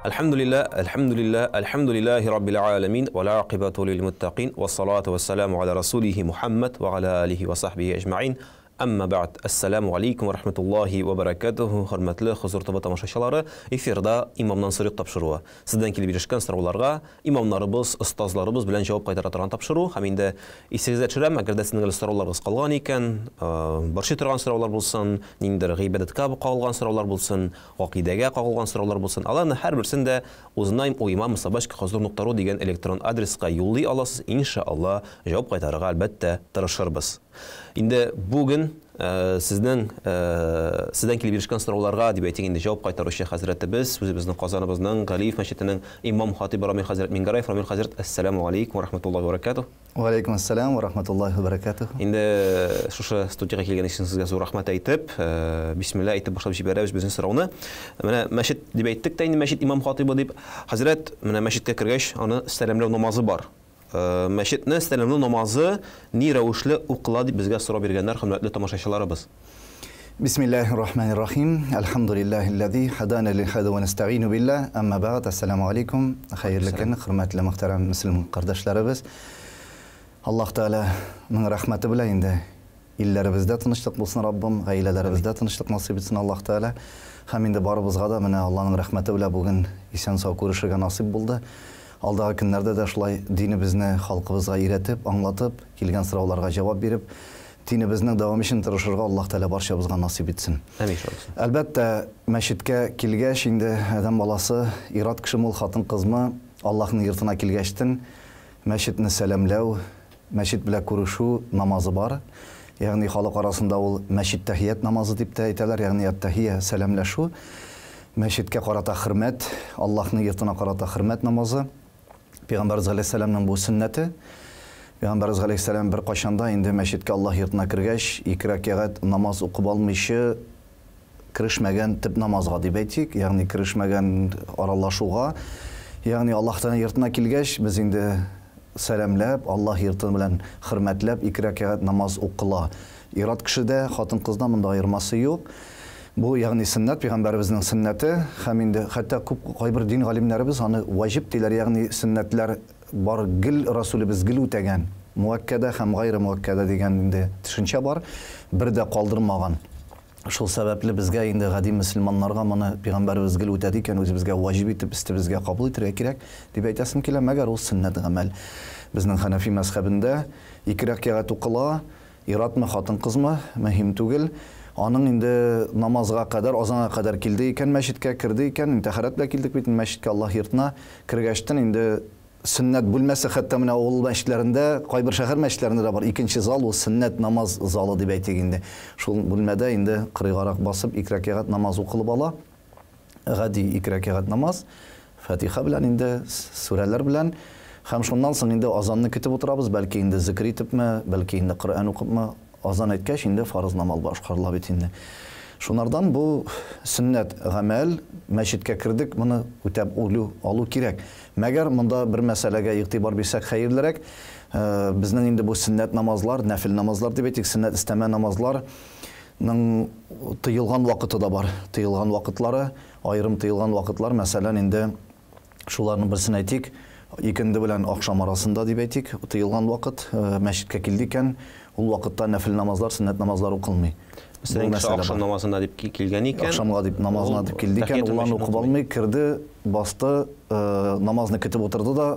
Әлхәмдүлилләһ, әлхәмдүлилләһ, әлхәмдүлилләһи раббил галәмин, вәл акыйбату лил муттакин, вассалату вассаламу аля расулихи Мухаммад ва аля алихи ва сахбихи әҗмәгыйн. Әмма бәгъд. Әссәламу алейкум ва рахматуллаһи ва баракатуху. Хөрмәтле Хозур ТВ тамашачылары, эфирда Имамнан сорыйк тапшыруы. Сездән килеп ирешкән сорауларга имамнарыбыз, остазларыбыз белән җавап кайтара торган тапшыру. Һәм инде исегезгә төшерәм, әгәр дә сезнең әле сорауларыгыз калган икән, борчый торган сораулар булсын, ниндидер гыйбадәткә кагылган сораулар булсын, Гакыйдәгә кагылган сораулар булсын, аларны һәрберсен дә узнаем у имама собачка хозур нокта ру дигән электрон адреска юллый аласыз, инша Алла, җавап кайтарырга, әлбәттә, тырышырбыз. Инде бүген сезнең сездән килеп ирешкән сорауларга, дип әйтик инде, җавап кайтаручы хәзрәтебез, үзебезнең Казаныбызның Галиев мәчетенең имам-хатыйбы Рамил хәзрәт Мингараев. Рамил хәзрәт, әссәламү галәйкүм вә рахматуллаһи вә бәрәкәтүһ. Валейкум ассалам ва рахматуллахи ва баракатуху. Инде шушы студиягә килгән өчен сезгә зур рәхмәт әйтеп, бисмилла әйтеп башлап җибәрәбез безнең сорауны. Менә мәчет дип әйттек тә инде, мәчет имам хатыйбы дип. Хәзрәт, менә мәчеткә кергәч, аны сәламләү намазы бар. Мәчетне сәламләү намазы ни рәвешле укыла дип безгә сорау биргәннәр хөрмәтле тамашачыларыбыз. Бисмиллахир рахманир рахим. Әлхәмдүлиллаһилләзи һадана лиһаза ва нәстәгыйну биллаһ. Әмма бәгъд. Әссәламү алейкум. Хәерле көн, хөрмәтле мөхтәрәм мөселман кардәшләребез. Аллаһ Тәгаләнең рәхмәте белән инде илләребездә тынычлык булсын, Раббым, гаиләләребездә тынычлык насыйп итсен Аллаһ Тәгалә. Һәм инде барыбызга да менә Аллаһның рәхмәте белән бүген исән-сау күрешергә насыйп булды. Алдагы көннәрдә дә шулай динебезне халкыбызга өйрәтеп, аңлатып, килгән сорауларга җавап биреп, Динебезнең дәвам өчен тырышырга Аллаһ Тәгалә барчабызга насыйп итсен. Амин шулай. Әлбәттә, мәчеткә килгәч, инде адәм баласы, ир-ат кешеме ул, хатын-кызмы, Аллаһның йортына килгәчтен, мәчетне сәламләү, мәчет белән күрешү намазы бар. Ягъни халык арасында ул мәчет тәхият намазы дип тә әйтәләр, ягъни әт-тәхия, сәламләшү, мәчеткә карата хөрмәт, Аллаһның йортына карата хөрмәт намазы. Пәйгамбәребез галәйһиссәламнең бу сөннәте. Пәйгамбәребез галәйһиссәлам беркайчан да инде мәчеткә Аллаһ йортына кергәч, ике рәкәгать намаз укып алмыйча керешмәгән төп намазга дип әйтик, ягъни керешмәгән аралашуга. Ягъни Аллаһ Тәгалә йортына килгәч, без инде сәламләп, Аллаһ йорты белән хөрмәтләп ике рәкәгать намаз укыла. Ир-ат кеше дә, хатын-кыз да, монда аермасы юк. Бу, ягъни сөннәт, пәйгамбәребезнең сөннәте, һәм инде хәтта күп кайбер дин галимнәребез аны ваҗиб диләр, ягъни сөннәтләр бар гел Расүлебез гел үтәгән, муәккәдә һәм гайре муәккәдә дигән инде төшенчә бар, бер дә калдырмаган. Шул сәбәпле безгә инде гади мөселманнарга моны пәйгамбәребез гел үтәде икән, үзебезгә ваҗиб итеп, өстебезгә кабул итәргә кирәк, дип әйтәсем килә. Мәгәр ул сөннәт гамәл. Безнең хәнәфи мәзхәбендә ике рәкәгать укыла, Ир-атмы, хатын-кызмы, мөһим түгел. Аның инде намазга кадәр, азанга кадәр килде икән мәчеткә, керде икән, инде тәһарәт белән килдек бит инде мәчеткә, Аллаһ йортына. Кергәчтен инде сөннәт бүлмәсе, хәтта менә авыл мәчетләрендә, кайбер шәһәр мәчетләрендә дә бар, икенче зал, ул сөннәт намаз залы дип әйтик инде. Шул бүлмәдә инде кырыйгарак басып, ике рәкәгать намаз укылып ала. Гади ике рәкәгать намаз, Фатиха белән инде, сүрәләр белән. Һәм шуннан соң инде азанны көтеп утырабыз, бәлки инде зикер итепме, бәлки инде Коръән укыпмы, азан әйткәч, инде фарыз намаз башкарыла бит инде. Шунардан бу сөннәт гамәл, мәчеткә кердек, моны үтәп үлү, алу кирәк. Мәгәр монда бер мәсьәләгә игътибар бирсәк хәерлерәк. Безнең инде бу сөннәт намазлар, нәфел намазлар дип әйтик, сөннәт өстәмә намазлар ның тыелган вакыты да бар. Тыелган вакытлары, аерым тыелган вакытлар, мәсәлән, инде шуларның берсен әйтик, икенде белән ахшам арасында дип әйтик, тыелган вакыт, мәчеткә килде икән, ул вакытта нәфел намазлар, сөннәт намазлар укылмый. Мәсәлән, кеше ахшам намазына дип килгән икән, ахшамга дип намазына дип килде икән, ул аны укып алмый, керде, басты, намазны көтеп утырды да,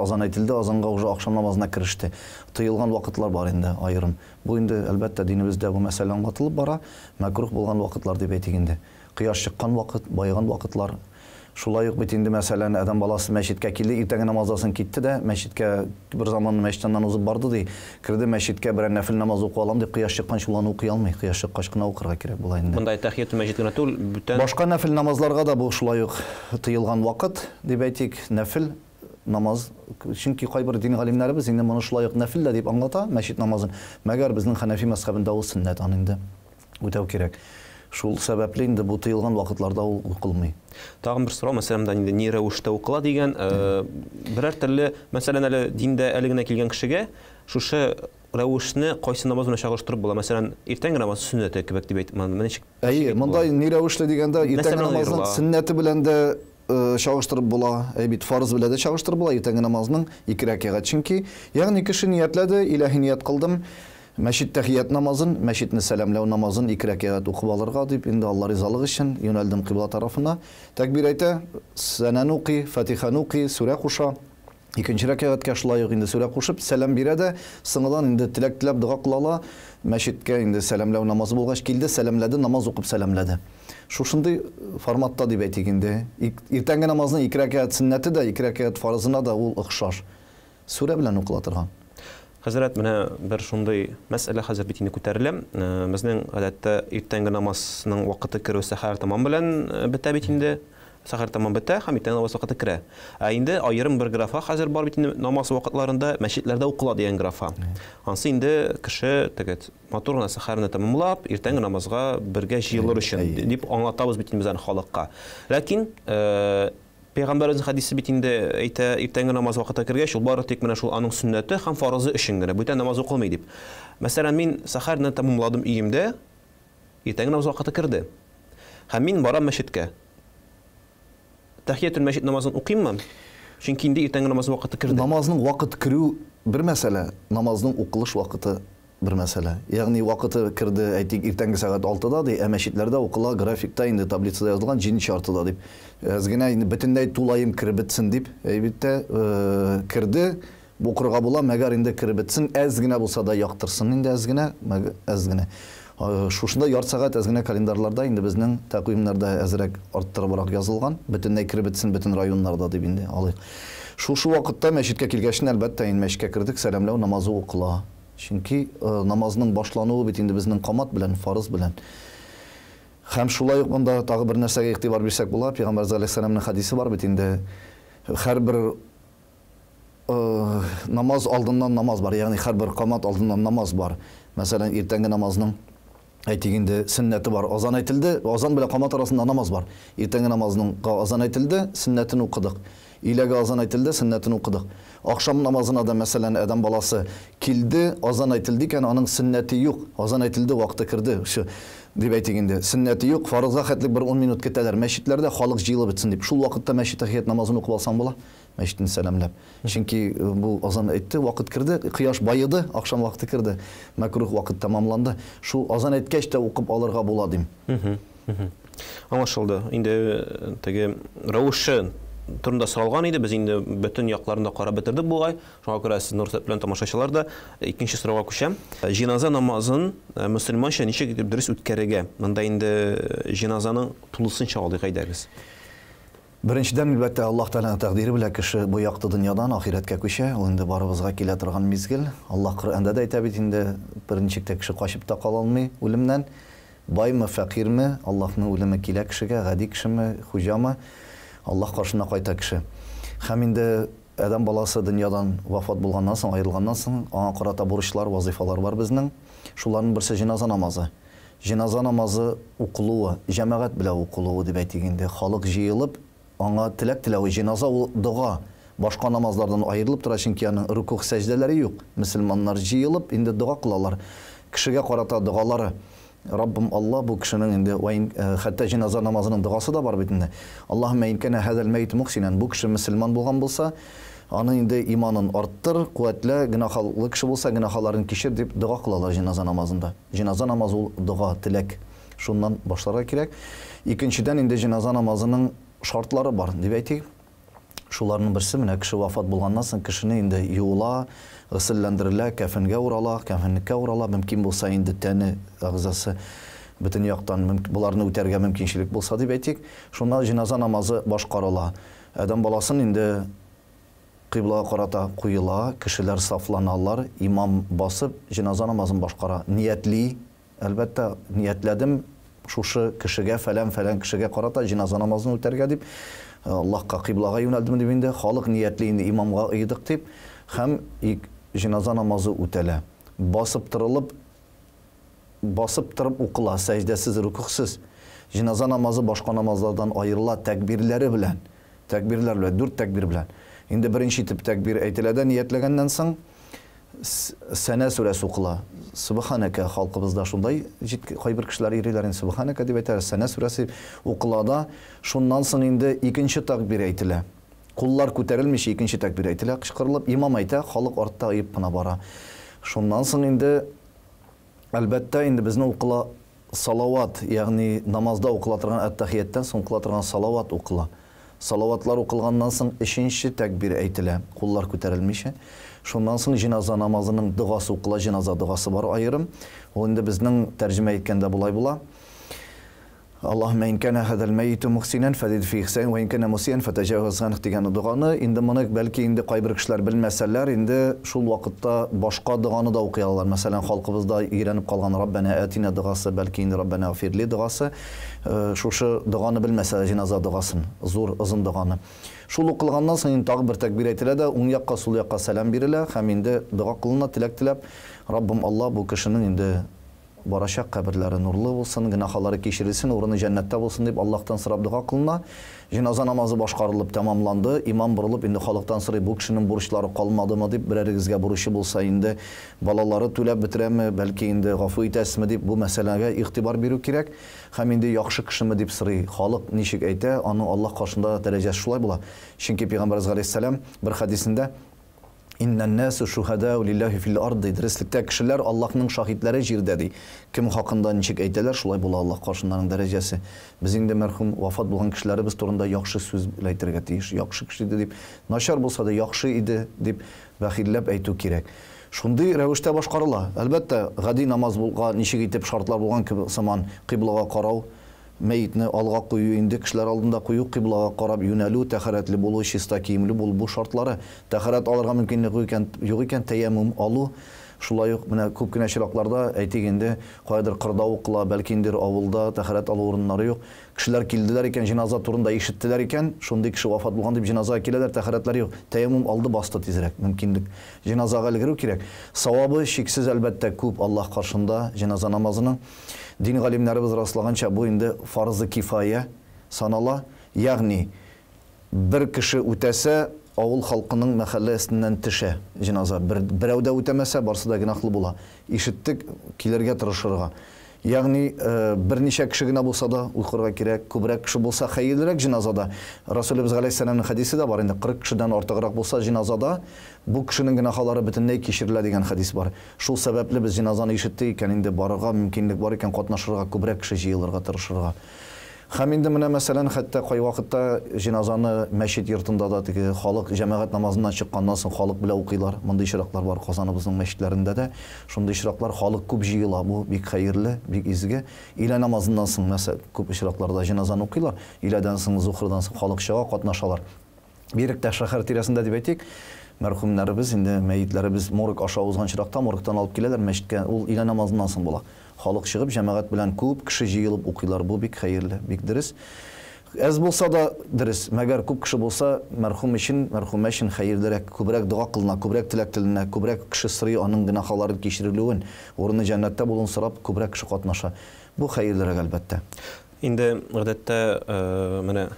азан әйтелде, азанга уже ахшам намазына кереште. Тыелган вакытлар бар инде аерым. Бу инде, әлбәттә, динебездә бу мәсьәлә аңлатылып бара. Мәкруһ булган вакытлар дип әйтик инде. Кояш чыккан вакыт, баеган вакытлар. Шулай ук бит инде, мәсәлән, адәм баласы мәчеткә килде, иртәнге намаздан соң китте дә, мәчеткә, бер заманны мәчет яныннан узып барды, ди. Керде мәчеткә, берәр нәфел намаз укып алам дип, кояш чыкканчы ул аны укый алмый. Кояш чыккач кына укырга кирәк була инде. Монда тәхиятүл мәчет кенә түгел, бүтән. Башка нәфел намазларга да бу шулай ук тыелган вакыт, дип әйтик, нәфел. Намаз, чөнки кайбер дин галимнәребез инде моны шулай ук нәфел дә дип аңлата, мәчет намазын. Мәгәр безнең хәнәфи мәзхәбендә ул сөннәт, аны инде үтәү кирәк. Шул сәбәпле инде бу тыелган вакытларда ул укылмый. Тагын бер сорау, мәсәлән, монда инде ни рәвештә укыла дигән, берәр төрле, мәсәлән, әле диндә әле генә килгән кешегә шушы рәвешне кайсы намаз белән чагыштырып була? Мәсәлән, иртәнге намаз сөннәте кебек дип әйтеп, моны ничек Әйе, монда ни рәвешле дигәндә, иртәнге намазның сөннәте белән дә чагыштырып була, әй бит фарыз белән дә чагыштырып була иртәнге намазның ике рәкәгать. Чөнки, ягъни кеше ниятләде, илаһи ният кылдым, мәчет тәхият намазын, мәчетне сәламләү намазын ике рәкәгать укып алырга дип, инде Алла ризалыгы өчен юнәлдем кыйбла тарафына. Тәкбир әйтә, сәнәне укый, фатиханы укый, сүрә куша. Икенче рәкәгатькә шулай ук инде сүрә кушып, сәлам бирә дә, соңыдан инде теләк теләп дога кыла ала. Мәчеткә инде сәламләү намазы булгач килде, сәламләде, намаз укып сәламләде. Шушындый форматта дип әйтик инде. Иртәнге намазның ике рәкәгать сөннәте дә, ике рәкәгать фарызына да ул охшаш. Сүрә белән укыла торган. Хәзрәт, менә бер шундый мәсьәлә хәзер бит инде күтәрелә. Безнең гадәттә иртәнге намазның вакыты керү сәхәр тәмам белән бетә бит инде. Сәхәр тәмам бетә һәм иртәнге намаз вакыты керә. Ә инде аерым бер графа хәзер бар бит инде намаз вакытларында мәчетләрдә укыла дигән графа. Ансы инде кеше теге матур гына сәхәрне тәмамлап, иртәнге намазга бергә җыелыр өчен дип аңлатабыз бит инде без аны халыкка. Ләкин Пәйгамбәребезнең хәдисе бит инде әйтә, иртәнге намаз вакыты кергәч, ул бары тик менә шул аның сөннәте һәм фарызы өчен генә, бүтән намаз укылмый дип. Мәсәлән, мин сәхәрне тәмамладым өемдә, Иртәнге намаз вакыты керде. Һәм мин барам мәчеткә. Тәхиятүл мәчет намазын укыйммы? Чөнки инде иртәнге намаз вакыты керде. Намазның вакыт керү бер мәсьәлә, намазның укылыш вакыты бер мәсьәлә. Ягъни вакыты керде, әйтик, иртәнге сәгать алтыда ди, ә мәчетләрдә укыла графикта инде таблицада язылган җиденче яртыда дип. Әз генә инде бөтенләй тулаем кереп бетсен дип, әйбәттә, керде. Укырга була, мәгәр инде кереп бетсен, әз генә булса да яктырсын инде әз генә, әз генә. Шушында ярты сәгать әз генә календарьларда инде безнең тәкъвимнәрдә әзрәк арттырыбрак язылган, бөтенләй кереп бетсен бөтен районнарда дип инде алыйк. Шушы вакытта мәчеткә килгәчтен, әлбәттә, инде мәчеткә кердек, сәламләү намазы укыла. Чөнки намазның башлануы бит инде безнең камат белән, фарыз белән. Һәм шулай ук монда тагы бер нәрсәгә игътибар бирсәк була, Пәйгамбәребез галәйһиссәламнең хәдисе бар бит инде, һәрбер намаз алдыннан намаз бар, ягъни һәрбер камат алдыннан намаз бар. Мәсәлән, иртәнге намазның әйтик инде сөннәте бар, азан әйтелде, азан белән камат арасында намаз бар. Иртәнге намазның азан әйтелде, сөннәтен укыдык. Өйләгә азан әйтелде, сөннәтен укыдык. Ахшам намазына да, мәсәлән, адәм баласы килде, азан әйтелде икән, аның сөннәте юк. Азан әйтелде, вакыты керде, всё, дип әйтик инде. Сөннәте юк, фарызга хәтлек бер ун минут көтәләр. Мәчетләрдә халык җыелып бетсен дип. Шул вакытта мәчет тәхият намазын укып алсаң була. Мәчетне сәламләп. Чөнки бу азан әйтте, вакыт керде, кояш баеды, ахшам вакыты керде, мәкруһ вакыт тәмамланды. Шул азан әйткәч тә укып алырга була дим. Аңлашылды. Инде теге рәвеше турында соралган иде, без инде бөтен якларын да карап бетердек бугай. Шуңа күрә сезнең рөхсәт белән тамашачылар да икенче сорауга күчәм. Җиназа намазын мөселманча ничек итеп дөрес үткәрергә? Монда инде җиназаның тулысынча алыйк, әйдәгез. Беренчедән, әлбәттә, Аллаһ Тәгаләнең тәкъдире белән кеше бу якты дөньядан ахирәткә күчә. Ул инде барыбызга килә торган мизгел. Аллаһ Коръәндә дә әйтә бит инде, берничек тә кеше качып та кала алмый үлемнән. Баймы, фәкыйрьме, Аллаһның үлеме килә кешегә, гади кешеме, хуҗамы, Аллаһ каршына кайта кеше. Һәм инде адәм баласы дөньядан вафат булганнан соң, аерылганнан соң, аңа карата бурычлар, вазыйфалар бар безнең. Шуларның берсе җеназа намазы. Җеназа намазы укылуы, җәмәгать белән укылуы дип әйтик инде, халык җыелып, аңа теләк теләве, җеназа ул дога, башка намазлардан аерылып тора, чөнки аның рөкүгъ сәҗдәләре юк, мөселманнар җыелып инде дога кылалар, кешегә карата догалары, Раббым Алла, бу кешенең инде, вә ин, хәтта җеназа намазының догасы да бар бит инде, Аллаһуммә ин кәнә һәзәл мәйит мухсинән, бу кеше мөселман булган булса, аны инде иманын арттыр, куәтлә, гөнаһлы кеше булса, гөнаһларын кичер дип дога кылалар җеназа намазында. Җеназа намазы ул дога, теләк. Шуннан башларга кирәк. Икенчедән, инде җеназа намазының шартлары бар, дип әйтик. Шуларның берсе, менә кеше вафат булганнан соң кешене инде юыла, гөселләндерелә, кәфенгә урала, кәфенлеккә урала, мөмкин булса инде тәне, әгъзасы бөтен яктан боларны үтәргә мөмкинчелек булса, дип әйтик. Шуннан җеназа намазы башкарыла. Адәм баласын инде Кыйблага карата куела, кешеләр сафланалар, имам басып, җеназа намазын башкара. Ниятли, әлбәттә, ниятләдем шушы кешегә, фәлән-фәлән кешегә карата җеназа намазын үтәргә дип, Аллаһка, кыйблага юнәлдем дип инде, халык ниятли инде имамга ыйдык дип, һәм җеназа намазы үтәлә. Басып торылып, Басып торып укыла, сәҗдәсез, рөкүгъсез. Җеназа намазы башка намазлардан аерыла тәкбирләре белән. Тәкбирләр белән, дүрт тәкбир белән. Инде беренче итеп тәкбир әйтелә дә ниятләгәннән соң, Сәнә сүрәсе укыла. Сөбханәкә, халкыбызда шундай кайбер кешеләр йөриләр инде, Сөбханәкә дип әйтәләр, Сәнә сүрәсе укыла да, шуннан соң инде икенче тәкбир әйтелә. Куллар күтәрелмичә икенче тәкбир әйтелә, кычкырылып, имам әйтә, халык артта оеп кына бара. Шуннан соң инде, әлбәттә, инде безнең укыла салават, ягъни намазда укыла торган әттәхияттән соң укыла торган салават укыла. Салаватлар укылганнан соң өченче тәкбир әйтелә, куллар күтәрелмичә. Шуннан соң җеназа намазының догасы укыла, җеназа догасы бар аерым. Ул инде безнең тәрҗемә иткәндә болай була. Аллаһуммә ин кана хазал мәйиту мухсинан фазид фи ихсан ва ин кана мусиан фатажаваз ганх дигән доганы. Инде моны бәлки инде кайбер кешеләр белмәсәләр, инде шул вакытта башка доганы да укый алалар. Мәсәлән, халкыбызда өйрәнеп калган Раббана атина догасы, бәлки инде Раббана гфирли догасы. Шушы доганы белмәсәләр, җеназа догасын, зур озын доганы. Шул укылганнан соң инде тагы бер тәкбир әйтелә дә, уң якка, сул якка сәлам бирелә һәм инде дога кылына, теләк теләп, Раббым Алла, бу кешенең инде барачак каберләре нурлы булсын, гөнаһлары кичерелсен, урыны җәннәттә булсын дип Аллаһтан сорап дога кылына. Җеназа намазы башкарылып тәмамланды. Имам борылып инде халыктан сорый, бу кешенең бурычлары калмадымы дип, берәрегезгә бурычы булса инде балалары түләп бетерәме, бәлки инде гафу итәсезме дип бу мәсьәләгә игътибар бирү кирәк. Һәм инде яхшы кешеме дип сорый. Халык ничек әйтә, аның Аллаһ каршында дәрәҗәсе шулай була. Чөнки Пәйгамбәребез галәйһиссәлам бер хәдисендә Иннән-нәсу шухадау лиллаһи фил ард, ди. Дөреслектә кешеләр Аллаһның шаһитләре җирдә, ди. Кем хакында ничек әйтәләр, шулай була Аллаһ каршында аның дәрәҗәсе. Без инде мәрхүм вафат булган кешеләребез турында яхшы сүз әйтергә тиеш. Яхшы кеше иде дип, начар булса да яхшы иде дип бәхилләп әйтү кирәк. Шундый рәвештә башкарыла. Әлбәттә, гади намаз булга ничек итеп шартлар булган кебек сыман кыйблага карау, Мәетне алга кую инде кешеләр алдында кую, кыйблага карап юнәлү, тәһарәтле булу, чиста киемле булу, бу шартлары. Тәһарәт алырга мөмкинлек юк икән, юк икән, тәяммум алу. Шулай ук менә күп кенә очракларда, әйтик инде, каядыр кырда укыла, бәлки инде авылда тәһарәт алу урыннары юк. Кешеләр килделәр икән, җеназа турында ишеттеләр икән, шундый кеше вафат булган дип җеназага киләләр, тәһарәтләре юк. Тәяммум алды, басты тизрәк, мөмкинлек. Җеназага өлгерү кирәк. Савабы чиксез, әлбәттә, күп Аллаһ каршында җеназа намазының. Дин галимнәребез раслаганча, бу инде фарзы кифая санала, ягъни бер кеше үтәсә, авыл халкының мәхәллә өстеннән төшә җеназа. Бер, берәү дә үтәмәсә, барсы да гөнаһлы була. Ишеттек, килергә тырышырга. Ягъни берничә кеше генә булса да укырга кирәк, күбрәк кеше булса хәерлерәк җеназада. Расулебез галәйһиссәламнең хәдисе дә бар инде, 40 кешедән артыграк булса җеназада, бу кешенең гөнаһалары бөтенләй кичерелә дигән хәдис бар. Шул сәбәпле без җеназаны ишеттек икән, инде барырга мөмкинлек бар икән, катнашырга, күбрәк кеше җыелырга тырышырга. Һәм инде менә, мәсәлән, хәтта кайвакытта җеназаны мәчет йортында да теге халык җәмәгать намазыннан чыкканнан соң халык белән укыйлар. Мондый очраклар бар Казаныбызның мәчетләрендә дә. Шундый очраклар, халык күп җыела, бу бик хәерле, бик изге. Өйлә намазыннан соң, мәсәл, күп очракларда җеназаны укыйлар. Өйләдән соң, зухрдан соң халык чыга, катнашалар. Бигрәк тә шәһәр тирәсендә дип әйтик, мәрхүмнәребез инде мәетләребез морг аша узган чиракта моргтан алып киләләр мәчеткә, ул өйлә намазыннан соң була. Халык чыгып, җәмәгать белән күп кеше җыелып укыйлар. Бу бик хәерле, бик дөрес. Әз булса да дөрес, мәгәр күп кеше булса, мәрхүм өчен, мәрхүмә өчен хәерлерәк, күбрәк дога кылына, күбрәк теләк теленә, күбрәк кеше сорый аның гөнаһаларын кичерелүен, урыны җәннәттә булуын сорап, күбрәк кеше катнаша. Бу хәерлерәк, әлбәттә. Инде, гадәттә, менә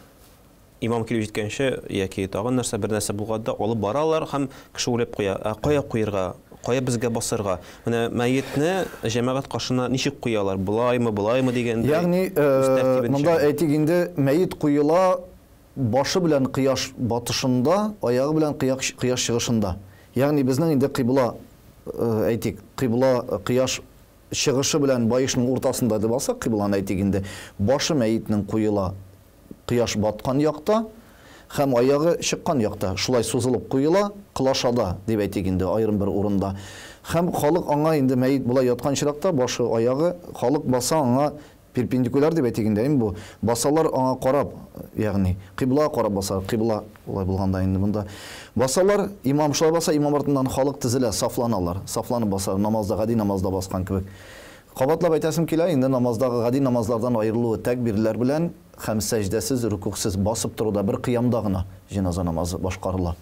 Имам килеп җиткәнче яки тагын нәрсә, бер нәрсә булганда алып баралар һәм кеше уйлап куя, ә кая куерга, кая безгә басырга? Менә мәетне җәмәгать каршына ничек куялар? Болаймы, болаймы дигәндәй. Ягъни, монда әйтик инде, мәет куела башы белән кояш батышында, аягы белән кояш чыгышында. Ягъни безнең инде кыйбла, әйтик, кыйбла кояш чыгышы белән баешның уртасында дип алсак, кыйбланы әйтик инде, башы мәетнең куела Кояш баткан якта һәм аягы чыккан якта, шулай сузылып куела, колашада, дип әйтик инде, аерым бер урында. Һәм халык аңа инде мәет болай яткан чиракта, башы, аягы, халык баса аңа перпендикуляр дип әйтик инде, әйме бу, басалар аңа карап, ягъни, кыйблага карап баса, кыйбла болай булганда инде монда. Басалар, имам шулай баса, имам артыннан халык тезелә, сафланалар, сафланып баса, намазда, гади намазда баскан кебек. Кабатлап әйтәсем килә, инде намаздагы гади намазлардан аерылуы тәкбирләр белән һәм сәҗдәсез, рөкүгъсез басып торуда бер кыямда гына җеназа намазы башкарыла.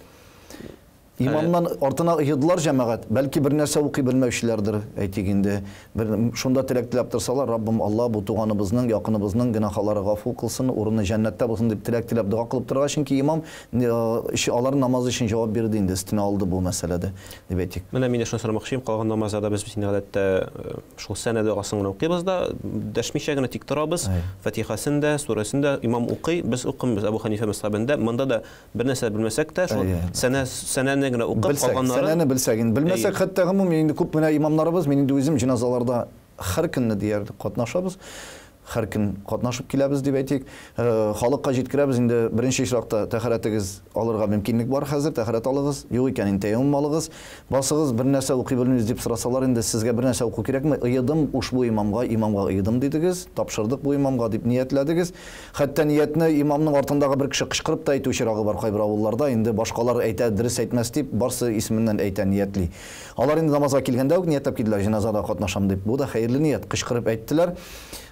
Имамнан артына ыедылар җәмәгать, бәлки бер нәрсә укый белмәүчеләрдер, әйтик инде. Бер шунда теләк теләп торсалар, Раббым Алла, бу туганыбызның, якыныбызның гөнаһалары гафу кылсын, урыны җәннәттә булсын дип теләк теләп дога кылып торырга, чөнки имам алар намаз өчен җавап бирде инде, өстенә алды бу мәсьәләдә, дип әйтик. Менә мин дә шуны сорамакчы идем, калган намазларда без бит инде гадәттә шул сәнә догасын гына укыйбыз да, дәшмичә генә тик торабыз. Фатихасын да, сүрәсен дә имам укый, без укымыйбыз. Әбу Ханифә мәзһәбендә монда да бер нәрсә белмәсәк тә, шул сәнә сәнәне генә укып, калганнары. Сәнәне белсәк, инде белмәсәк, хәтта гомумән инде күп менә имамнарыбыз, мин инде үзем җеназаларда һәр көнне диярлек катнашабыз. Һәр көн катнашып киләбез дип әйтик. Халыкка җиткерәбез инде беренче очракта тәһарәтегез алырга мөмкинлек бар хәзер, тәһарәт алыгыз. Юк икән, инде тәяммум алыгыз. Басыгыз, бер нәрсә укый белмибез дип сорасалар инде, сезгә бер нәрсә уку кирәкме? Ыедым ушбу имамга, имамга ыедым дидегез, тапшырдык бу имамга дип ниятләдегез. Хәтта ниятне имамның артындагы бер кеше кычкырып та әйтү очрагы бар кайбер авылларда, инде башкалар әйтә, дөрес әйтмәс дип, барсы исеменнән әйтә, ниятли. Алар инде намазга килгәндә үк ниятләп килделәр, җеназада катнашам дип. Бу да хәерле ният, кычкырып әйттеләр,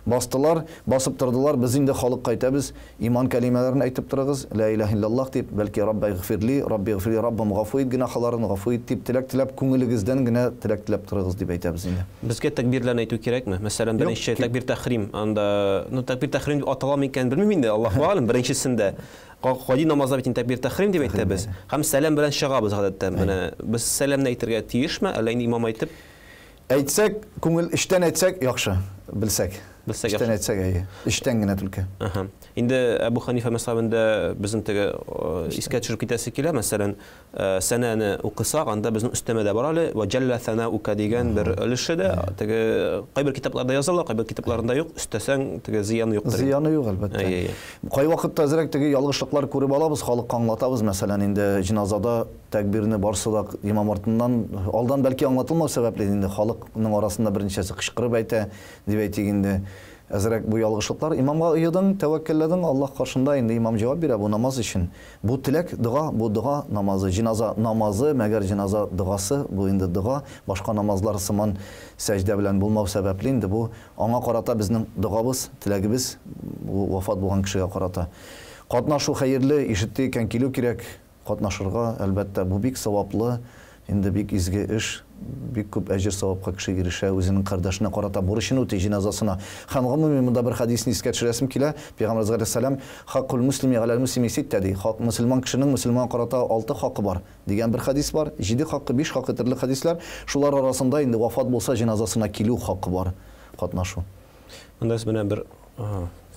бастылар, басып тордылар, без инде халыкка әйтәбез, иман кәлимәләрен әйтеп торыгыз, Лә иләһә илляллаһ дип, бәлки Раббәгъфирли, Раббигъфирли, Раббым, гафу ит гөнаһларын, гафу ит дип теләк теләп, күңелегездән генә теләк теләп торыгыз дип әйтәбез инде. Безгә тәкбирләрне әйтү кирәкме? Мәсәлән, беренче тәкбир тәхрим, анда, ну, тәкбир тәхрим дип атала микән, белмим инде, Аллаһу галим, беренчесендә. Гади намазда бит инде тәкбир тәхрим дип әйтәбез. Һәм сәлам белән чыгабыз гадәттә. Менә без сәламне әйтергә тиешме, әллә инде имам әйтеп? Әйтсәк, күңел эчтән әйтсәк, яхшы, белсәк. Белсәк яхшы. Эчтән әйтсәк, әйе. Эчтән генә түлке. Аһа. Инде Әбу Ханифа мәзһәбендә безнең теге искә төшереп китәсе килә, мәсәлән, сәнәне укысак, анда безнең өстәмә дә бар әле, ва җәллә сәнәука дигән бер өлеше дә, теге кайбер китапларда языла, кайбер китапларында юк, өстәсәң, теге зыяны юктыр. Зыяны юк, әлбәттә. Кайвакытта әзрәк теге ялгышлыклар күреп алабыз, халыкка аңлатабыз, мәсәлән, инде җеназада тәкбирне барсы да имам артыннан, алдан бәлки аңлатылмау сәбәпле инде халыкның арасында берничәсе кычкырып әйтә, дип әйтик инде. Әзрәк бу ялгышлыклар. Имамга ыедың, тәвәккәлләдең, Аллаһ каршында инде имам җавап бирә бу намаз өчен. Бу теләк, дога, бу дога намазы, җеназа намазы, мәгәр җеназа догасы, бу инде дога, башка намазлар сыман сәҗдә белән булмау сәбәпле инде бу аңа карата безнең догабыз, теләгебез, бу вафат булган кешегә карата. Катнашу хәерле, ишетте икән, килү кирәк. Катнашырга, әлбәттә, бу бик саваплы, инде бик изге эш, бик күп әҗер-савапка кеше ирешә, үзенең кардәшенә карата бурычын үти, җеназасына. Һәм гомуми монда бер хәдисне искә төшерәсем килә, Пәйгамбәребез галәйһиссәлам, Хаккул муслими галәл муслими ситтә, ди, хак, мөселман кешенең мөселманга карата алты хакы бар, дигән бер хәдис бар, җиде хакы, биш хакы төрле хәдисләр, шулар арасында инде вафат булса җеназасына килү хакы бар, катнашу. Монда сез менә бер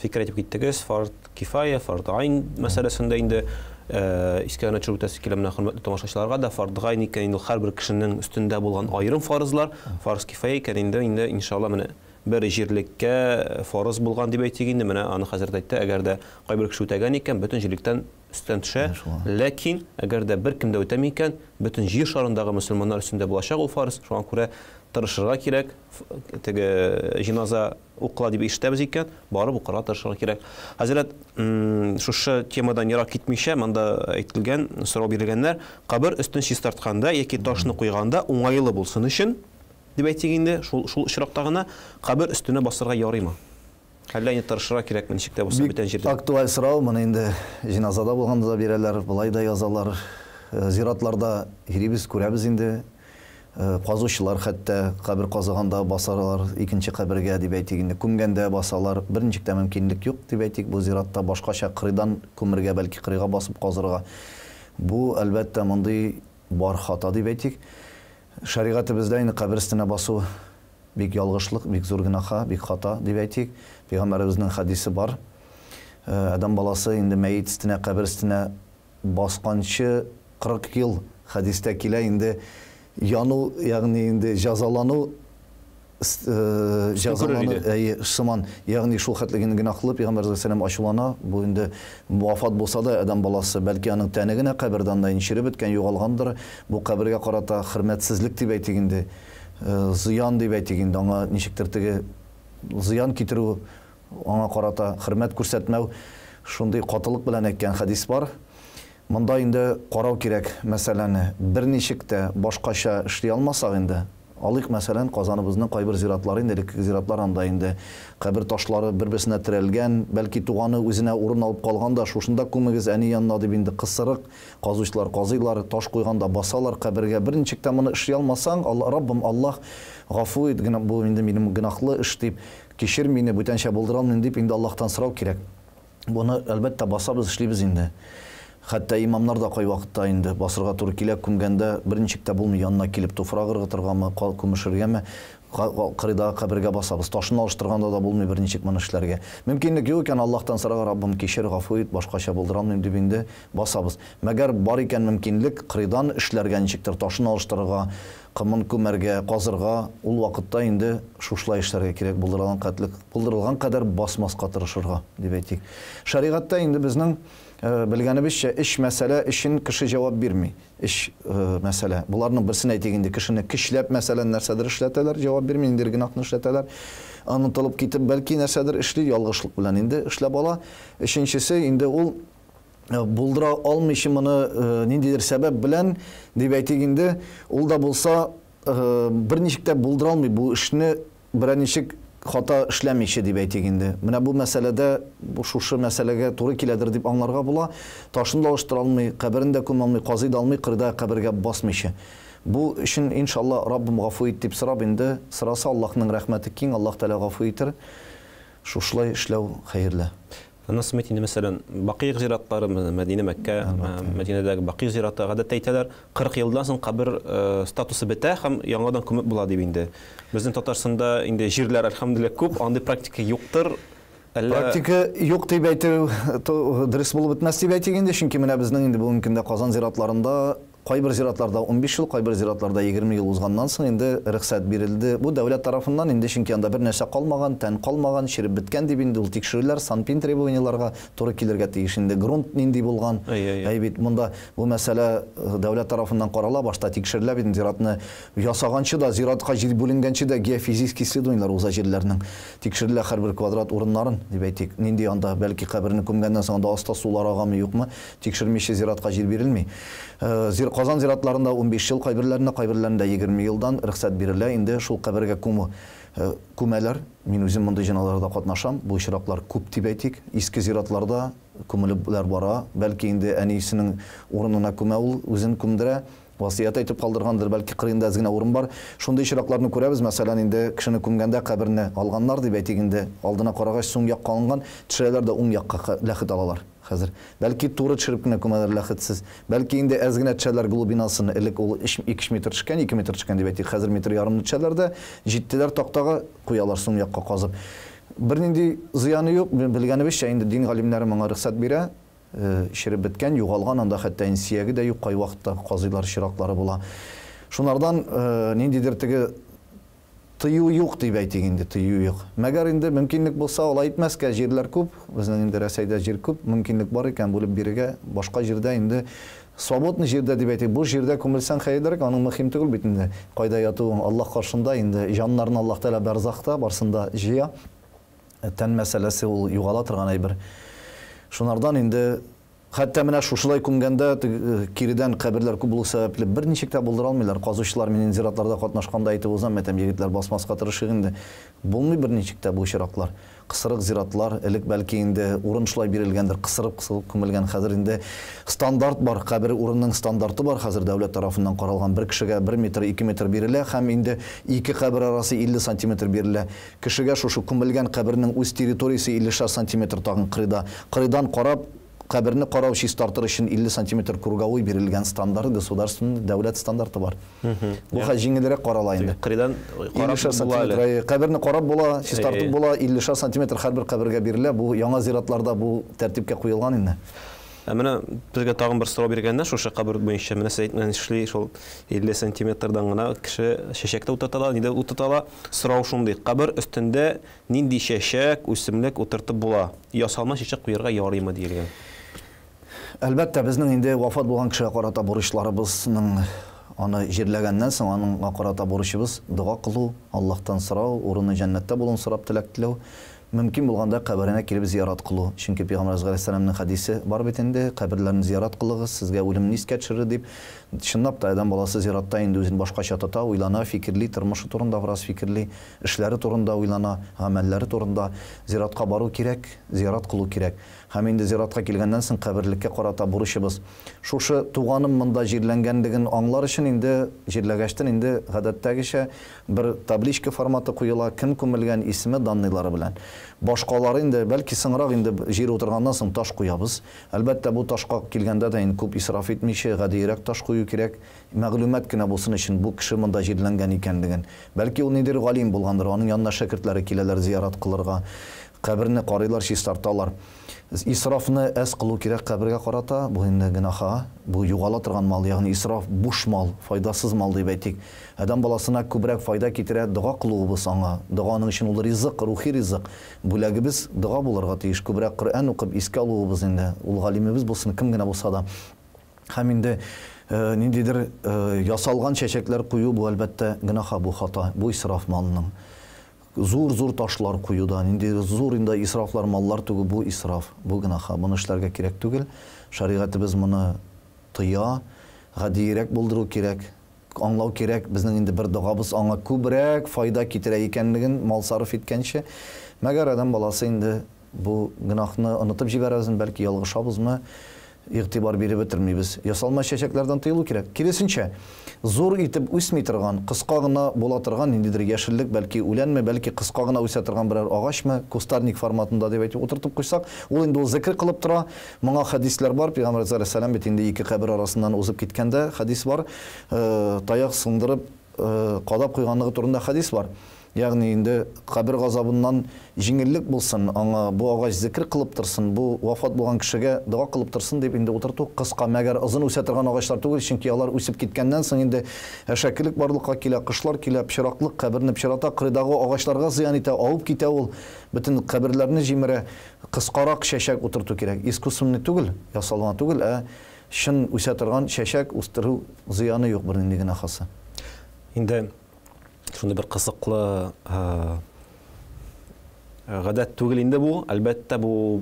фикер әйтеп киттегез, фард кифая, фард айн мәсьәләсендә инде искә генә төшереп үтәсе килә менә хөрмәтле тамашачыларга да фард гайн икән инде һәрбер кешенең өстендә булган аерым фарызлар, фарз кифая икән инде инде иншалла менә бер җирлеккә фарыз булган дип әйтик инде, менә аны хәзрәт әйтте, әгәр дә кайбер кеше үтәгән икән, бөтен җирлектән өстән төшә. Ләкин әгәр дә беркем дә үтәми икән, бөтен җир шарындагы мөселманнар өстендә булачак ул фарыз. Шуңа күрә тырышырга кирәк, теге җеназа укыла дип ишетәбез икән, барып укырга тырышырга кирәк. Хәзрәт, шушы темадан ерак китмичә, монда әйтелгән, сорау бирелгәннәр, кабер өстен чистартканда яки ташны куйганда уңайлы булсын өчен, дип әйтик инде, шул шул очракта гына кабер өстенә басырга ярыймы? Әллә инде тырышырга кирәкме, ничек тә булса, бүтән җирдә? Бик актуаль сорау, моны инде җеназада булганда да бирәләр, болай да язалар. Зиратларда йөрибез, күрәбез инде. Казучылар хәтта кабер казыганда басалар икенче кабергә, дип әйтик инде, күмгәндә басалар. Берничек тә мөмкинлек юк, дип әйтик, бу зиратта башкача кырыйдан күмергә, бәлки кырыйга басып казырга. Бу, әлбәттә, мондый бар хата, дип әйтик. Шәригатебездә инде кабер өстенә басу бик ялгышлык, бик зур гөнаһа, бик хата, дип әйтик. Пәйгамбәребезнең хәдисе бар. Адәм баласы инде мәет өстенә, кабер өстенә Басканчы 40 ел хәдистә килә инде яну, ягъни инде җәзалану, җәзалану, әйе, сыман, ягъни шул хәтле генә гөнаһлы, пәйгамбәребез галәйһиссәлам ачулана, бу инде вафат булса да адәм баласы, бәлки аның тәне генә кабердә анда инде череп беткән, югалгандыр, бу кабергә карата хөрмәтсезлек дип әйтик инде, зыян дип әйтик инде, аңа ничектер теге зыян китерү, Аңа карата хөрмәт күрсәтмәү, шундый катылык белән әйткән хәдис бар. Монда инде карау кирәк мәсьәләне. Берничек тә башкача эшли алмасак инде, Алыйк, мәсәлән, Казаныбызның кайбер зиратлары инде, элеккеге зиратлар, анда инде кабер ташлары бер-берсенә терәлгән, бәлки туганы үзенә урын алып калган да, шушында күмегез әни янына дип инде кысырык казучылар казыйлар, таш куйганда басалар кабергә. Берничек тә моны эшли алмасаң, Алла, Раббым, Аллаһ, гафу ит, бу инде минем гөнаһлы эш дип, кичер мине, бүтәнчә булдыра алмыйм дип инде Аллаһтан сорау кирәк. Моны, әлбәттә, басабыз, эшлибез инде. Хәтта имамнар да кайвакытта инде басырга туры килә, күмгәндә берничек тә булмый, янына килеп туфрак ыргытыргамы, күмешергәме, кырыйдагы кабергә басабыз. Ташын алыштырганда да булмый берничек моны эшләргә. Мөмкинлек юк икән, Аллаһтан сорарга, Раббым, кичер, гафу ит, башкача булдыра алмыйм дип инде басабыз. Мәгәр бар икән мөмкинлек, кырыйдан эшләргә ничектер, ташын алыштырырга, комын күмәргә, казырга, ул вакытта инде шушылай эшләргә кирәк, булдырылган кәтлек, булдырылган кадәр басмаска тырышырга, дип әйтик. Шәригатьтә инде безнең, белгәнебезчә, өч мәсьәлә өчен кеше җавап бирми. Өч мәсьәлә. Боларның берсен әйтик инде, кешене көчләп, мәсәлән, нәрсәдер эшләтәләр, җавап бирми, ниндидер гөнаһны эшләтәләр. Онытылып китеп, бәлки нәрсәдер эшли, ялгышлык белән инде эшләп ала. Өченчесе инде ул булдыра алмыйча моны ниндидер сәбәп белән, дип әйтик инде, ул да булса берничек тә булдыра алмый бу эшне, берәр ничек хата эшләмичә, дип әйтик инде. Менә бу мәсьәләдә, бу шушы мәсьәләгә туры киләдер дип аңларга була. Ташын да алыштыра алмый, каберен дә күмә алмый, казый да алмый, кырда кабергә басмыйча. Бу өчен, иншалла, Раббым, гафу ит дип сорап инде, сораса, Аллаһның рәхмәте киң, Аллаһ Тәгалә гафу итер. Шушылай эшләү хәерле. Аннан соң инде, мәсәлән, Бакыйк зиратлары, Мәдинә, Мәккә, Мәдинәдәге Бакыйк зираты, гадәттә әйтәләр, 40 елдан соң кабер статусы бетә һәм яңадан күмеп була дип инде. Безнең Татарстанда инде җирләр, әлхәмдүлилләһ, күп, андый практика юктыр. Әллә Практика юк дип әйтү дөрес булып бетмәс дип әйтик инде, чөнки менә безнең инде бүгенге көндә Казан зиратларында кайбер зиратларда 15 ел, кайбер зиратларда 20 ел узганнан соң инде рөхсәт бирелде. Бу дәүләт тарафыннан инде, чөнки анда бер нәрсә калмаган, тән калмаган, череп беткән дип инде ул тикшерүләр СанПин требованиеларга туры килергә тиеш инде. Грунт нинди булган? Әй бит, монда бу мәсьәлә дәүләт тарафыннан карала, башта тикшерелә бит зиратны ясаганчы да, зиратка җир бүленгәнче дә геофизический исследованиелар уза җирләрнең. Тикшерелә һәрбер квадрат урыннарын, дип әйтик. Нинди анда, бәлки каберне күмгәннән соң анда аста сулар агамы, юкмы? Тикшермичә зиратка җир бирелми. Зир, Казан зиратларында 15 ел, кайберләрендә, кайберләрендә 20 елдан рөхсәт бирелә инде шул кабергә күмү. Күмәләр. Мин үзем мондый җыйнауларда катнашам. Бу очраклар күп дип әйтик. Иске зиратларда күмелепләр бара. Бәлки инде әнисенең урынына күмә ул, үзен күмдерә. Васыять әйтеп калдыргандыр, бәлки кырыенда әз генә урын бар. Шундый очракларны күрәбез, мәсәлән, инде кешене күмгәндә каберне алганнар дип әйтик инде, алдына карагач суң якка алынган, төшерәләр дә уң якка ләхет алалар хәзер. Бәлки туры төшереп кенә күмәләр ләхетсез. Бәлки инде әз генә төшәләр глубинасын, элек ул өч, ике метр төшкән, 2 метр төшкән дип әйтик, хәзер метр ярымны төшәләр дә, җиттеләр тактага, куялар суң якка казып. Бернинди зыяны юк, белгәнебезчә инде дин галимнәре моңа рөхсәт бирә. Череп беткән, югалган, анда хәтта инде сөяге дә юк, кайвакытта казыйлар чираклары була. Шунардан ниндидер теге тыю юк дип әйтик инде, тыю юк. Мәгәр инде мөмкинлек булса, алай итмәскә, җирләр күп, безнең инде Рәсәйдә җир күп, мөмкинлек бар икән, бүлеп бирергә, башка җирдә инде свободный җирдә дип әйтик, буш җирдә күмелсәң хәерлерәк, аның мөһим түгел бит инде, кайда ятуың, Аллаһ каршында инде, җаннарны Аллаһ Тәгалә бәрзахта, барсын да җыя. Тән мәсьәләсе ул югала торган әйбер. Шунардан инде хәтта менә шушылай күмгәндә киредән каберләр күп булу сәбәпле берничек тә булдыра алмыйлар. Казучылар мин зиратларда катнашканда әйтеп узам, әйтәм, егетләр, басмаска тырышыйк инде. Булмый берничек тә бу очраклар. Кысырык зиратлар, элек бәлки инде урын шулай бирелгәндер, кысырып-кысылып күмелгән. Хәзер инде стандарт бар, кабер урынның стандарты бар хәзер дәүләт тарафыннан каралган. Бер кешегә 1 метр, 2 метр бирелә һәм инде ике кабер арасы 50 сантиметр бирелә. Кешегә шушы күмелгән кабернең үз территориясе 50 шәр сантиметр тагын кырыйда. Кырыйдан карап, каберне карау, чистартыр өчен 50 сантиметр круговой бирелгән стандарт, государственный, дәүләт стандарты бар. Бу хәл җиңелрәк карала инде. Кырыйдан карап була әле. Каберне карап була, чистартып була, 50 сантиметр һәрбер кабергә бирелә. Бу яңа зиратларда бу тәртипкә куелган инде. Ә менә безгә тагын бер сорау биргәннәр шушы кабер буенча. Менә сез әйтмешли, шул 50 сантиметрдан гына кеше чәчәк тә утырта ала, ни дә утырта ала. Сорау шундый: кабер өстендә нинди чәчәк, үсемлек утыртып була? Ясалма чәчәк куярга ярыймы диелгән. Әлбәттә, безнең инде вафат булган кешегә карата бурычларыбызның, аны җирләгәннән соң аныңа карата бурычыбыз дога кылу, Аллаһтан сорау, урыны җәннәттә булуын сорап теләк теләү. Мөмкин булганда каберенә килеп зиярат кылу. Чөнки Пәйгамбәребез галәйһиссәламнең хәдисе бар бит инде, каберләрне зиярат кылыгыз, сезгә үлемне искә төшерер дип. Чынлап та, адәм баласы зиратта инде үзен башкача тота, уйлана, фикерли, тормышы турында бераз фикерли, эшләре турында уйлана, гамәлләре турында. Зиратка бару кирәк, зиярат кылу кирәк. Һәм инде зиратка килгәннән соң каберлеккә карата бурычыбыз. Шушы туганым монда җирләнгәнлеген аңлар өчен инде, җирләгәчтен инде, гадәттәгечә, бер табличка форматы куела, кем күмелгән, исеме, данныйлары белән. Башкалары инде, бәлки соңрак инде җир утырганнан соң таш куябыз. Әлбәттә, бу ташка килгәндә дә инде күп исраф итмичә, гадиерәк таш кую кирәк. Мәгълүмат кенә булсын өчен, бу кеше монда җирләнгән икәнлеген. Бәлки ул ниндидер галим булгандыр, аның янына шәкертләре киләләр зиярат кылырга. Каберне карыйлар, чистарталар. Исрафны әз кылу кирәк кабергә карата, бу инде гөнаһа, бу югала торган мал, ягъни исраф буш мал, файдасыз мал дип әйтик. Адәм баласына күбрәк файда китерә дога кылуыбыз аңа. Дога аның өчен ул ризык, рухи ризык. Бүләгебез дога булырга тиеш. Күбрәк Коръән укып искә алуыбыз инде, ул галимебез булсын, кем генә булса да. Һәм инде ниндидер ясалган чәчәкләр кую бу, әлбәттә, гөнаһа, бу хата, бу исраф малның. Зур-зур ташлар кую да, ниндидер зур инде исрафлар, маллар түгү, бу исраф, бу гөнаһа. Моны эшләргә кирәк түгел. Шәригатебез моны тыя. Гадиерәк булдыру кирәк. Аңлау кирәк, безнең инде бер догабыз аңа күбрәк файда китерә икәнлеген, мал сарыф иткәнче. Мәгәр адәм баласы инде бу гөнаһны онытып җибәрәбезме, бәлки ялгышабызмы, игътибар биреп бетермибез. Ясалма чәчәкләрдән тыелу кирәк. Киресенчә, зур итеп үсми торган, кыска гына була торган ниндидер яшеллек, бәлки үләнме, бәлки кыска гына үсә торган берәр агачмы, кустарник форматында дип әйтеп утыртып куйсак, ул инде ул зекер кылып тора. Моңа хәдисләр бар. Пәйгамбәребез галәйһиссәлам бит инде ике кабер арасыннан узып киткәндә хәдис бар, таяк сындырып, кадап куйганлыгы турында хәдис бар. Ягъни инде кабер газабыннан җиңеллек булсын, аңа бу агач зекер кылып торсын, бу вафат булган кешегә дога кылып торсын дип инде утырту кыска, мәгәр озын үсә торган агачлар түгел, чөнки алар үсеп киткәннән соң инде әшәкелек барлыкка килә, кошлар килә, пычраклык каберне пычрата, кырыйдагы агачларга зыян итә, авып китә ул, бөтен каберләрне җимерә. Кыскарак чәчәк утырту кирәк. Искусственный түгел, ясалма түгел, ә чын үсә торган чәчәк үстерү зыяны юк бернинди гөнаһысы. Инде шундый бер кызыклы гадәт түгел инде бу. Әлбәттә, бу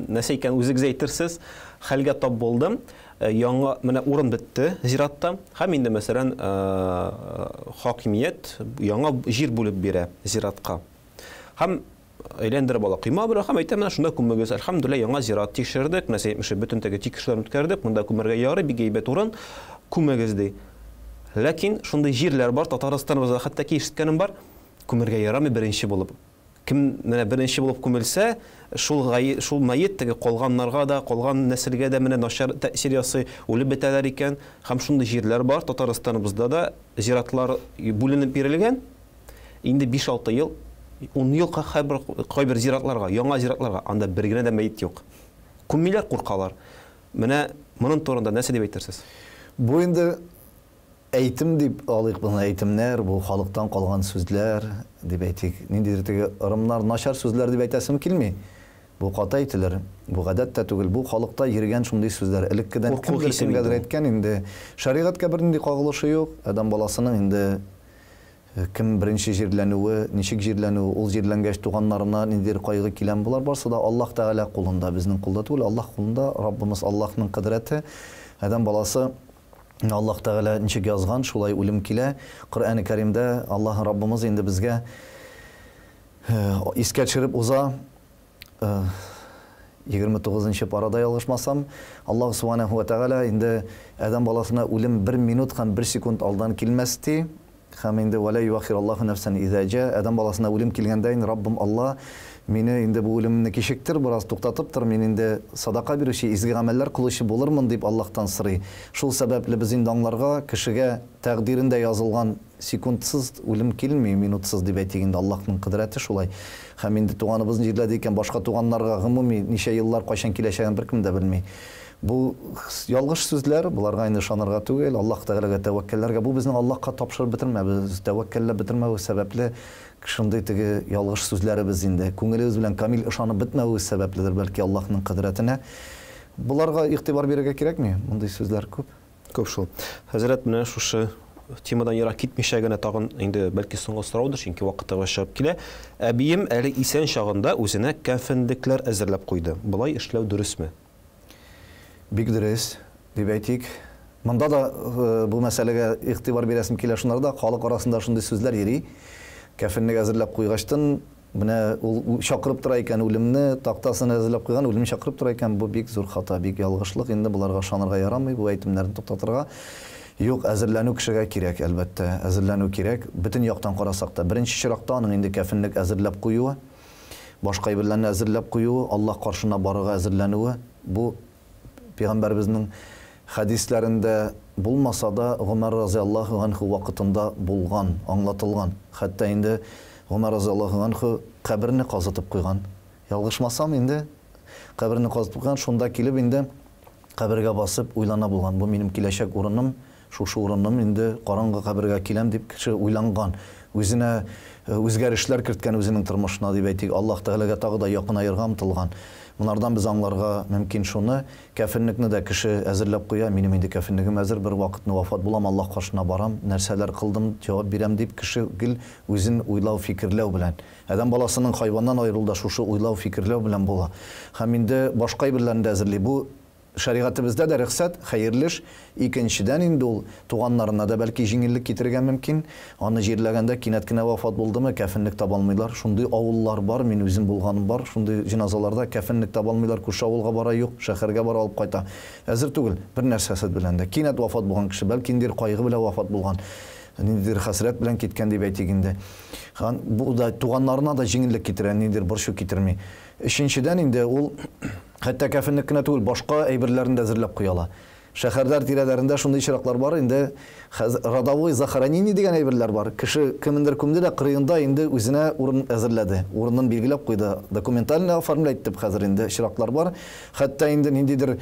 нәрсә икән үзегез әйтерсез. Хәлгә тап булдым. Яңа менә урын бетте зиратта. Һәм инде, мәсәлән, хакимият яңа җир бүлеп бирә зиратка. Һәм әйләндереп ала койма белән һәм әйтә, менә шунда күмегез. Әлхәмдүлилләһ, яңа зират тикшердек, менә әйтмешли, бөтен теге тикшерүләрне үткәрдек, монда күмәргә ярый, бик әйбәт урын, күмегез ди. Ләкин шундый җирләр бар, Татарстаныбызда хәтта ки ишеткәнем бар, күмергә ярамый беренче булып. Кем менә беренче булып күмелсә, шул шул мәет теге калганнарга да, калган нәселгә дә менә начар тәэсир ясый, үлеп бетәләр икән. Һәм шундый җирләр бар, Татарстаныбызда да зиратлар бүленеп бирелгән. Инде 5-6 ел, 10 ел кайбер кайбер зиратларга, яңа зиратларга, анда бер генә дә мәет юк. Күммиләр, куркалар. Менә моның турында нәрсә дип әйтерсез? Бу инде әйтем дип алыйк моны, әйтемнәр, бу халыктан калган сүзләр дип әйтик. Ниндидер теге ырымнар, начар сүзләр дип әйтәсем килми. Бу каты әйтелер, бу гадәт тә түгел, бу халыкта йөргән шундый сүзләр. Элеккедән кемдер кемгәдер әйткән инде. Шәригатькә бернинди кагылышы юк. Адәм баласының инде кем беренче җирләнүе, ничек җирләнүе, ул җирләнгәч туганнарына ниндидер кайгы киләме, болар барсы да Аллаһ Тәгалә кулында, безнең кулда түгел, Аллаһ кулында, Раббымыз Аллаһның кодрәте. Адәм баласы Аллаһ Тәгалә ничек язган, шулай үлем килә. Коръән-и Кәримдә Аллаһ Раббымыз инде безгә искә төшереп уза, 29 нчы парада ялгышмасам, Аллаһ Субханәһү вә Тәгалә инде адәм баласына үлем бер минут һәм бер секунд алдан килмәс ди. Һәм инде вә лә юахираллаһу нәфсән изә җә, адәм баласына үлем килгәндә инде Раббым Алла, мине инде бу үлемемне кичектер, бераз туктатып тор, мин инде садака бирүче, изге гамәлләр кылучы булырмын, дип Аллаһтан сорый. Шул сәбәпле без инде аңларга, кешегә тәкъдирендә язылган Секундсыз үлем килми, минутсыз дип әйтик инде, Аллаһның кодрәте шулай. Һәм инде туганыбызны җирләде икән, башка туганнарга гомуми ничә еллар, кайчан киләчәген беркем дә белми. Бу ялгыш сүзләр, боларга инде ышанырга түгел, Аллаһ Тәгаләгә тәвәккәлләргә. Бу безнең Аллаһка тапшырып бетермәбез, тәвәккәлләп бетермәвебез сәбәпле шундый теге ялгыш сүзләребез инде. Күңелебез белән камил ышанып бетмәвебез сәбәпледер, бәлки, Аллаһның кодрәтенә. Боларга игътибар бирергә кирәкми, мондый сүзләр күп. Күп шул. Хәзрәт, менә шушы темадан ерак китмичә генә тагын инде бәлки соңгы сораудыр, чөнки вакыты чыгып килә. Әбием әле исән чагында үзенә кәфенлекләр әзерләп куйды. Болай эшләү дөресме? Бик дөрес, дип әйтик. Монда да бу мәсьәләгә игътибар бирәсем килә шунарда, халык арасында шундый сүзләр йөри. Кәфенлек әзерләп куйгачтын, менә ул чакырып тора икән үлемне, тактасын әзерләп куйган, үлемне чакырып тора икән, бу бик зур хата, бик ялгышлык, инде боларга ышанырга ярамый, бу әйтемнәрне туктатырга. Юк, әзерләнү кешегә кирәк, әлбәттә, әзерләнү кирәк. Бөтен яктан карасак та, беренче чиратта аның инде кәфенлек әзерләп куюы, башка әйберләрне әзерләп куюы, Аллаһ каршына барырга әзерләнүе, бу Пәйгамбәребезнең хәдисләрендә булмаса да, Гомәр разиаллаһу анһу вакытында булган, аңлатылган. Хәтта инде Гомәр разиаллаһу анһу каберне казытып куйган. Ялгышмасам инде, каберне казытып куйган, шунда килеп инде кабергә басып уйлана булган. Бу минем киләчәк урыным, шушы урыным инде караңгы кабергә киләм дип кеше уйланган. Үзенә үзгәрешләр керткән үзенең тормышына дип әйтик, Аллаһ Тәгаләгә тагы да якынаерга омтылган. Монардан без аңларга мөмкин шуны, кәфенлекне дә кеше әзерләп куя, минем инде кәфенлегем әзер, бер вакытны вафат булам, Аллаһ каршына барам, нәрсәләр кылдым, җавап бирәм дип кеше гел үзен уйлау, фикерләү белән. Адәм баласының хайваннан аерылуы да шушы уйлау, фикерләү белән була. Һәм инде башка әйберләрне дә әзерли. Бу шәригатебездә дә рөхсәт, хәерле эш. Икенчедән инде ул туганнарына да бәлки җиңеллек китерергә мөмкин. Аны җирләгәндә кинәт кенә вафат булдымы, кәфенлек таба алмыйлар. Шундый авыллар бар, мин үзем булганым бар, шундый җеназаларда кәфенлек таба алмыйлар, күрше авылга бара, юк, шәһәргә бара, алып кайта. Әзер түгел, бер нәрсәсе белән дә. Кинәт вафат булган кеше, бәлки ниндидер кайгы белән вафат булган, ниндидер хәсрәт белән киткән дип әйтик инде. Һәм бу да туганнарына да җиңеллек китерә, ниндидер борчу китерми. Өченчедән инде ул хәтта кәфенлек кенә түгел, башка әйберләрен дә әзерләп куя ала. Шәһәрләр тирәләрендә шундый очраклар бар, инде хәзер родовой захоронение дигән әйберләр бар. Кеше кемендер күмде дә кырыенда инде үзенә урын әзерләде, урынын билгеләп куйды, документально оформлять итеп хәзер инде очраклар бар. Хәтта инде ниндидер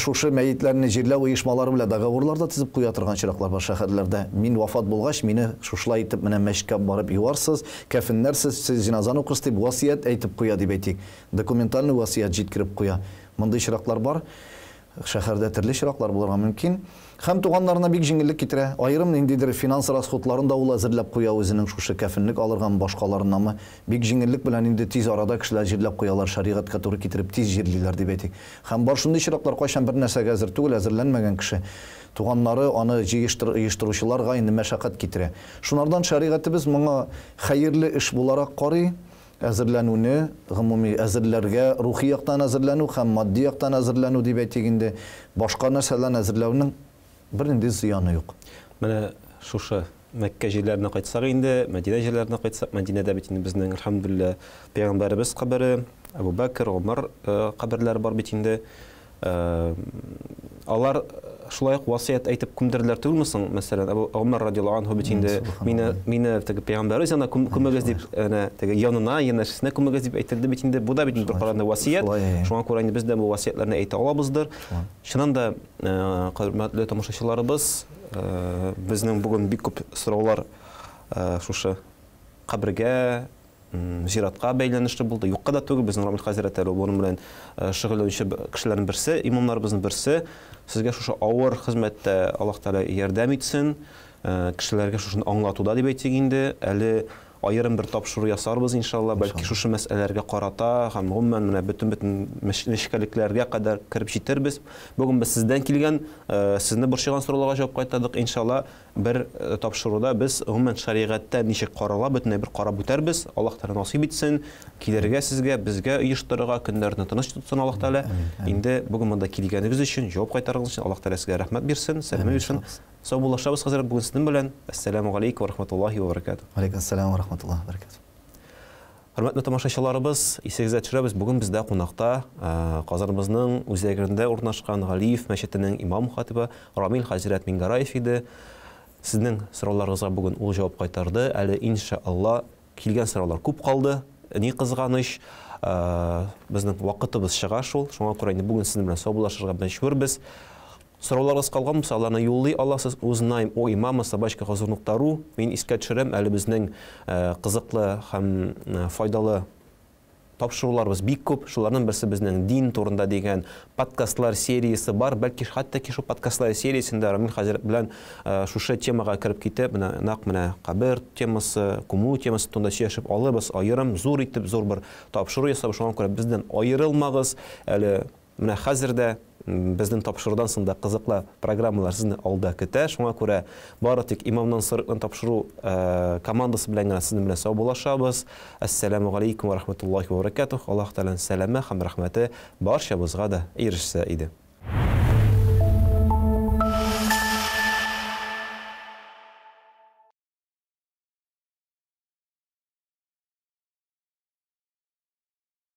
шушы мәетләрне җирләү оешмалары белән договорлар да төзеп куя торган очраклар бар шәһәрләрдә. Мин вафат булгач, мине шушылай итеп менә мәчеткә барып юарсыз, кәфеннәрсез, сез җеназаны укырсыз дип васыять әйтеп куя дип әйтик. Документальный васыять җиткереп куя. Мондый очраклар бар. Шәһәрдә төрле очраклар булырга мөмкин. Һәм туганнарына бик җиңеллек китерә. Аерым ниндидер финанс расходларын да ул әзерләп куя үзенең шушы кәфенлек алыргамы, башкаларынамы. Бик җиңеллек белән инде тиз арада кешеләр җирләп куялар, шәригатькә туры китереп тиз җирлиләр дип әйтик. Һәм бар шундый очраклар, кайчан бер нәрсәгә әзер түгел, әзерләнмәгән кеше, туганнары аны җыештыр, оештыручыларга инде мәшәкать китерә. Шунардан шәригатебез моңа хәерле эш буларак карый. Әзерләнүне, гомуми әзерләргә, рухи яктан әзерләнү һәм матди яктан әзерләнү дип әйтик инде, башка нәрсәләрне әзерләүнең бернинди зыяны юк. Менә шушы Мәккә җирләренә кайтсак инде, Мәдинә җирләренә кайтсак, Мәдинәдә бит инде безнең, әлхәмдүлилләһ, пәйгамбәребез кабере, Әбу Бәкер, Гомәр каберләре бар бит инде. Алар шулай ук васыять әйтеп күмдерделәр түгелме соң? Мәсәлән, Әбу Гомәр радиаллаһу анһу бит инде мине теге пәйгамбәребез янына күмегез дип, әнә теге янына, янәшәсенә күмегез дип әйтелде бит инде. Бу да бит бер караганда васыять. Шуңа күрә инде без дә бу васыятьләрне әйтә алабыздыр. Чыннан да, хөрмәтле тамашачыларыбыз, безнең бүген бик күп сораулар шушы кабергә, зиратка бәйләнешле булды. Юкка да түгел, безнең Рамил хәзрәт әле моның белән шөгыльләнүче кешеләрнең берсе, имамнарыбызның берсе. Сезгә шушы авыр хезмәттә Аллаһ Тәгалә ярдәм итсен, кешеләргә шушыны аңлатуда дип әйтик инде. Әле аерым бер тапшыру ясарбыз иншалла, бәлки шушы мәсьәләләргә карата һәм гомумән менә бөтен-бөтен нечкәлекләргә кадәр кереп җитербез. Бүген без сездән килгән, сезне борчыган сорауларга җавап кайтардык иншалла. Бер тапшыруда без гомумән шәригатьтә ничек карала, бөтенләй бер карап үтәрбез. Аллаһ Тәгалә насыйп итсен, килергә сезгә, безгә оештырырга, көннәрне тыныч тотсын Аллаһ Тәгалә. Инде бүген монда килгәнегез өчен, җавап кайтарган өчен Аллаһ Тәгалә сезгә рәхмәт бирсен, сәламәт бирсен. Саубуллашабыз хәзрәт бүген сезнең белән. Әссәламү галәйкүм ва рахматуллаһи ва баракатуһ. Алейкум ассалам ва рахматуллаһи ва баракатуһ. Хөрмәтле тамашачыларыбыз, исегездә төшерәбез, бүген бездә кунакта Казаныбызның үзәгендә урнашкан Галиев мәчетенең имам хатибы Рамил хәзрәт Мингараев иде. Сезнең сорауларыгызга бүген ул җавап кайтарды. Әле иншалла килгән сораулар күп калды. Ни кызганыч, безнең вакытыбыз чыга шул. Шуңа күрә инде бүген сезнең белән саубуллашырга мәҗбүрбез. Сорауларыгыз калган булса, аларны юллый аласыз. Узнаем о имама собачка хозур нокта ру. Мин искә төшерәм, әле безнең кызыклы һәм файдалы Тапшыруларыбыз бик күп, шуларның берсе безнең дин турында дигән подкастлар сериясе бар. Бәлки хәтта ки шул подкастлар сериясендә Рамил хәзрәт белән шушы темага кереп китеп, менә нәкъ менә кабер темасы, күмү темасы турында сөйләшеп алырбыз, аерым зур итеп зур бер тапшыру ясап, шуңа күрә бездән аерылмагыз. Әле менә хәзер дә безнең тапшырудан соң да кызыклы программалар сезне алда көтә. Шуңа күрә бары тик Имамнан сорыйкны тапшыру командасы белән генә сезнең белән саубуллашабыз. Әссәламү галәйкүм вә рахматуллаһи вә бәрәкәтүһ. Аллаһ Тәгаләнең сәламе һәм рәхмәте барчабызга да ирешсә иде.